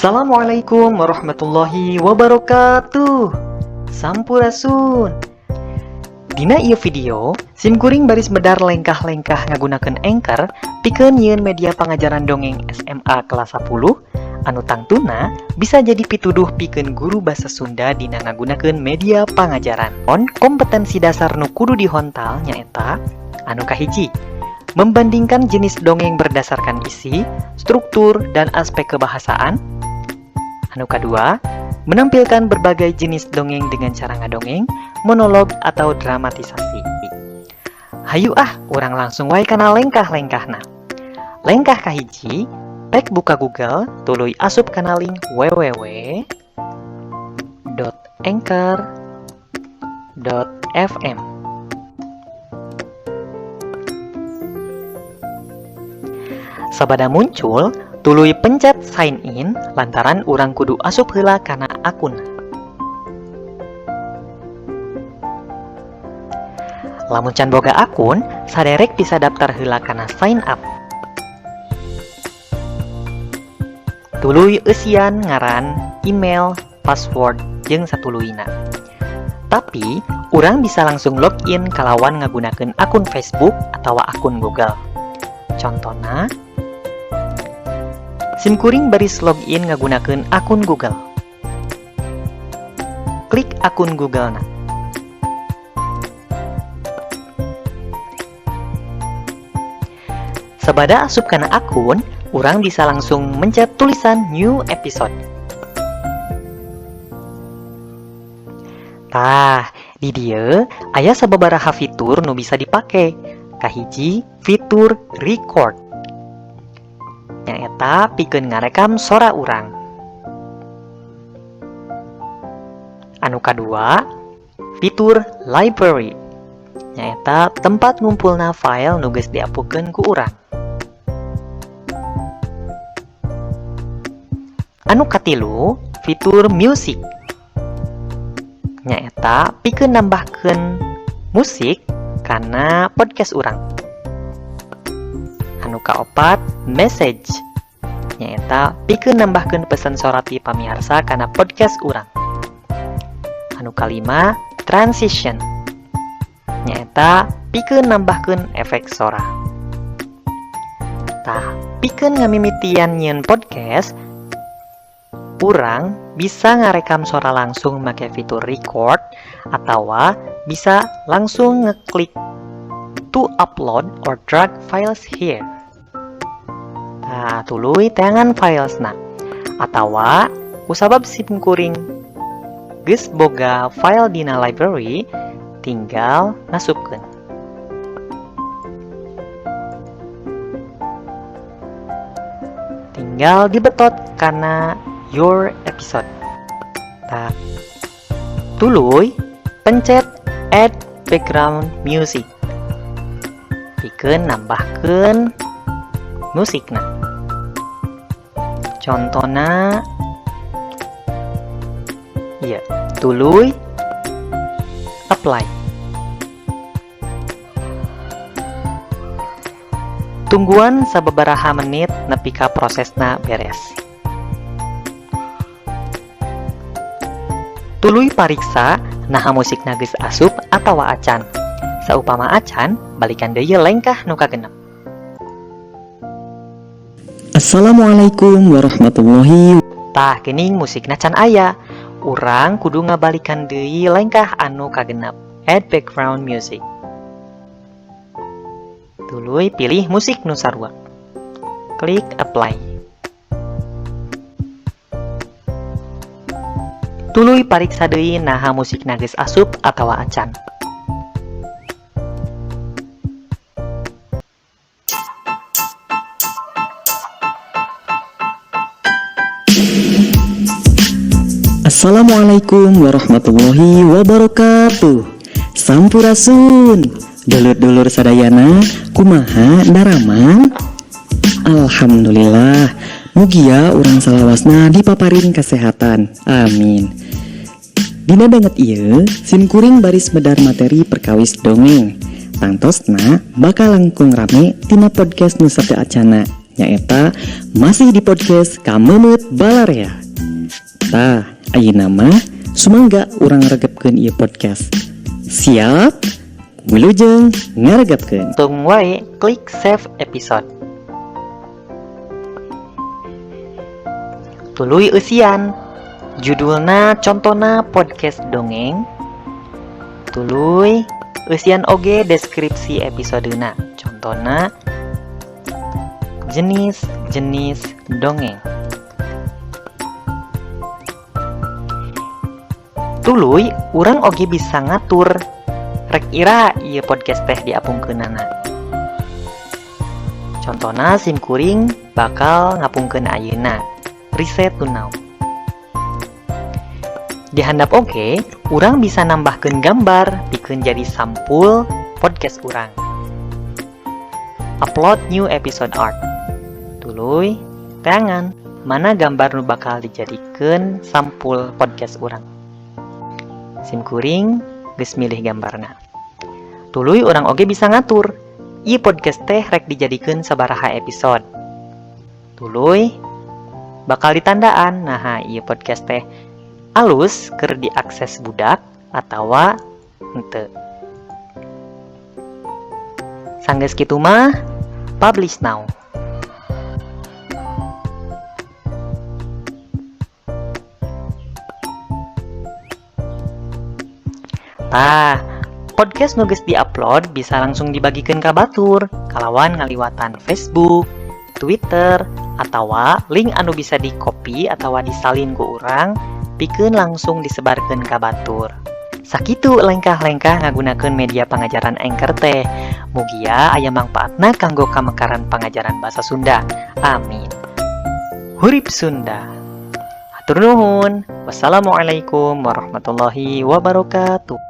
Assalamualaikum warahmatullahi wabarakatuh. Sampurasun. Dina ieu video, sim kuring baris medar lengkah-lengkah ngagunakeun Anchor pikeun nyieun media pangajaran dongeng SMA kelas 10 anu tangtuna bisa jadi pituduh pikeun guru basa Sunda dina ngagunakeun media pangajaran. On kompetensi dasar nu kudu dihontal nyaeta anu kahiji, membandingkan jenis dongeng berdasarkan isi, struktur, dan aspek kebahasaan. Anu kadua, menampilkan berbagai jenis dongeng dengan cara ngadongeng, monolog, atau dramatisasi. Hayu ah, urang langsung wae kana lengkah-lengkahna. Lengkah kahiji, pek buka Google, tuluy asup kana link www.anchor.fm. Sabada muncul, tuluy pencet sign in lantaran urang kudu asup heula kana akun. Lamun can boga akun, saderek bisa daftar heula kana sign up. Tuluy eusian ngaran, email, password, jeung satuluyna. Tapi, urang bisa langsung login kalawan ngagunakeun akun Facebook atawa akun Google. Contona, sim kuring baris login ngagunakeun akun Google. Klik akun Google-na. Sabada asup kana akun, urang bisa langsung mencet tulisan new episode. Tah, di dieu aya sababaraha fitur nu bisa dipake. Kahiji, fitur record. Nyaeta pikeun ngarekam sora urang. Anu kadua, fitur library. Nyaeta tempat ngumpulna file nu geus diapukeun ku urang. Anu katilu, fitur music. Nyaeta pikeun nambahkeun musik kana podcast urang. Anu kaopat, message. Nyaeta pikeun nambahkeun pesan sora ti pamiarsa kana podcast urang. Anu kalima, transition. Nyaeta pikeun nambahkeun efek sora. Tah, pikeun ngamimitian nyieun podcast, urang bisa ngarekam sora langsung make fitur record atawa bisa langsung ngeklik to upload or drag files here. Nah, tuluy teangan filesna. Atawa kusabab sim kuring geus boga file dina library, tinggal ngasupkeun. Tinggal dibetot kana your episode. Tah, tuluy pencet add background music. Pikeun nambahkeun musikna. Contona ieu, tuluy apply. Tungguan sababaraha menit nepi ka prosesna beres. Tuluy pariksa naha musikna geus asup atawa acan. Saupama acan, balikan deui lengkah nu kagenep. Assalamualaikum warahmatullahi. Tah, geuning musikna can aya. Urang kudu ngabalikan deui lengkah anu kagenep. Add background music. Tuluy pilih musik nu sarua. Klik apply. Tuluy pariksa deui naha musikna geus asup atawa acan. Assalamualaikum warahmatullahi wabarakatuh. Sampurasun. Dulur-dulur sadayana, kumaha daramang? Alhamdulillah. Mugia urang salawasna dipaparin kesehatan. Amin. Dina banget ieu, sim kuring baris medar materi perkawis dongeng. Tangtosna bakal langkung rame tina podcast nu sateu acana. Nyaeta masih di podcast Kamemet Balarea. Tah, ayeuna mah sumangga urang regepkeun ieu podcast. Siap? Wilujeng ngaregepkeun. Tung wae klik save episode. Tuluy eusian. Judulna contona podcast dongeng. Tuluy eusian oge deskripsi episodena. Contona jenis-jenis dongeng. Tuluy urang oge bisa ngatur rek ira ieu podcast teh diapungkeunana. Contona sim kuring bakal ngapungkeun ayeuna. Reset to now. Di handap oge, urang bisa nambahkeun gambar pikeun jadi sampul podcast urang. Upload new episode art. Tuluy, teangan mana gambar nu bakal dijadikeun sampul podcast urang. Sim kuring geus milih gambarna. Tuluy urang oge bisa ngatur ieu podcast teh rek dijadikeun sabaraha episode. Tuluy bakal ditandaan naha ieu podcast teh alus keur diakses budak atawa henteu. Sanggeus kitu mah publish now. Tah, podcast nu geus diupload bisa langsung dibagikeun ka batur kalawan ngaliwatan Facebook, Twitter, atawa link anu bisa di-copy atawa disalin ku urang pikeun langsung disebarkeun ka batur. Sakitu lengkah-lengkah ngagunakeun media pangajaran Anchor teh. Mugia aya mangpaatna kanggo kamekaran pangajaran basa Sunda. Amin. Hurip Sunda. Hatur nuhun. Wassalamualaikum warahmatullahi wabarakatuh.